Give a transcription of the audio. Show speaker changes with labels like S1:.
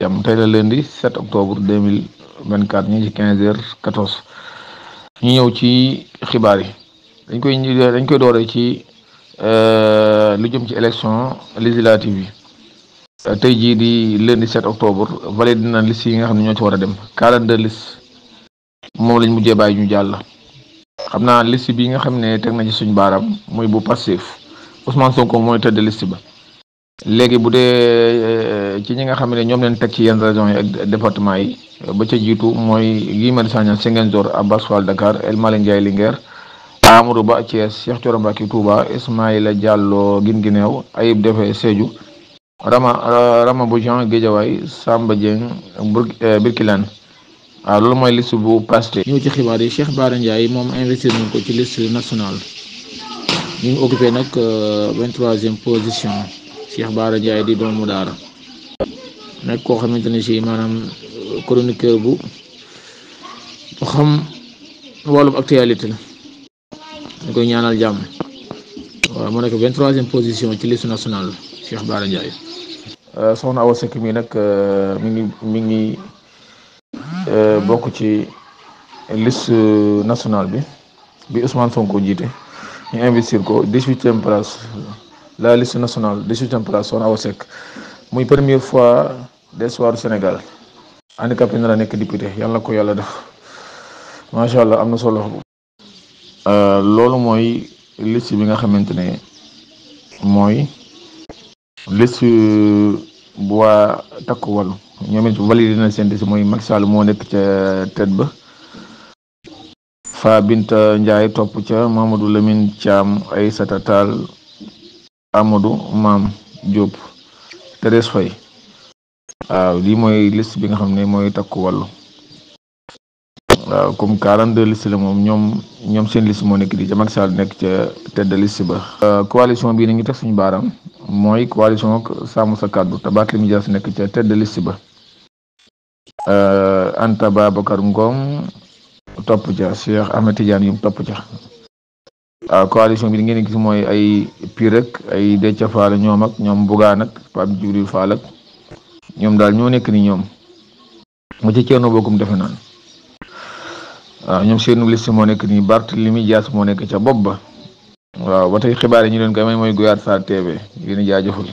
S1: jàmm tey la lundi 7 octobre 2024 ñu ngi ci 15h14 ñu ñëw ci xibaar yi dañ koy dooree ci lu jëm ci élection législative yi tey jii di lundi 7 octobre validé na liste yi nga xam ne ñoo ci war a dem 42 liste moom lañ mujjee bàyyi ñu jàll. xam naa liste bi nga xam ne teg na ci suñ baaraam mooy bu Pastef Ousmane Sonko mooy tëdd liste ba. léegi bu dee ci ñi nga xam ne ñoom leen teg ci yenn régions yi ak département yi ba ca jiitu mooy Guy Marius Sagna Ziguinchor, Abass Fall Dakar, El Malick Ndiaye Linguère, Amadou Ba Thiès, Cheikh Thioro Mbacké Touba, Ismaïla Diallo Guinguinéo, Ayib Daffé Sédhiou, Rama Bodian Guédiawaye, Samba Dieng Birkilane. waaw loolu mooy liste bu Pastef. ñëw ci xibaar yi Cheikh Bara Ndiaye moom investir nañ ko ci liste nationale ñu ngi occupé nag 23e position. Cheikh Bara Ndiaye di doomu daara nekk koo xamante ne si maanaam chroniqueur bu xam wàllum actualité la ñu koy ñaanal jàmm. waaw mu nekk 23e position ci liste nationale Cheikh Bara Ndiaye. soxna Awa Seck mi nag mi ngi bokk ci liste nationale bi Ousmane Sonko jiite ñu investir ko 18e place. La liste nationale 18e place soxna Awa Seck muy première fois d'histoire du Sénégal handicapé na la nekk député yàlla na ko yàlla def macha allah am na solo. loolu mooy liste bi nga xamante ne mooy liste bu waa takku wàllu ñoom it validé na seen liste mooy Macky Sall moo nekk ca tête ba Fa Binta Ndiaye topp ca Mamadou Lamine Thiam Aïssata Tall Amadou Mame Diop Thérèse Faye. waaw lii mooy liste bi nga xam ne mooy takku wàllu waaw comme 42 liste la moom ñoom seen liste moo nekk di ca Macky Sall nekk ca tête de liste ba. coalition bii nañu teg suñu baaraam mooy coalition Sàmm Sa Kàddu te Barthélémy Dias nekk ca tête de liste ba. Anta Babacar Ngom topp ca Cheikh Ahmed Tidiane Youm topp ca. waaw coalition bi di ngeen gis mooy ay Pire ak ay Déthié Fall ñoom ak ñoom Bougane ak Pape Djibril Fall ak ñoom daal ñoo nekk ni ñoom mu ci Thierno Bocoum defe naan waaw ñoom seenu liste moo nekk nii Barthélémy Dias moo nekk ca bopp ba waaw ba tey xibaar yi ñu leen koy may mooy Guyaar Sarr TV yéen a jaajëfal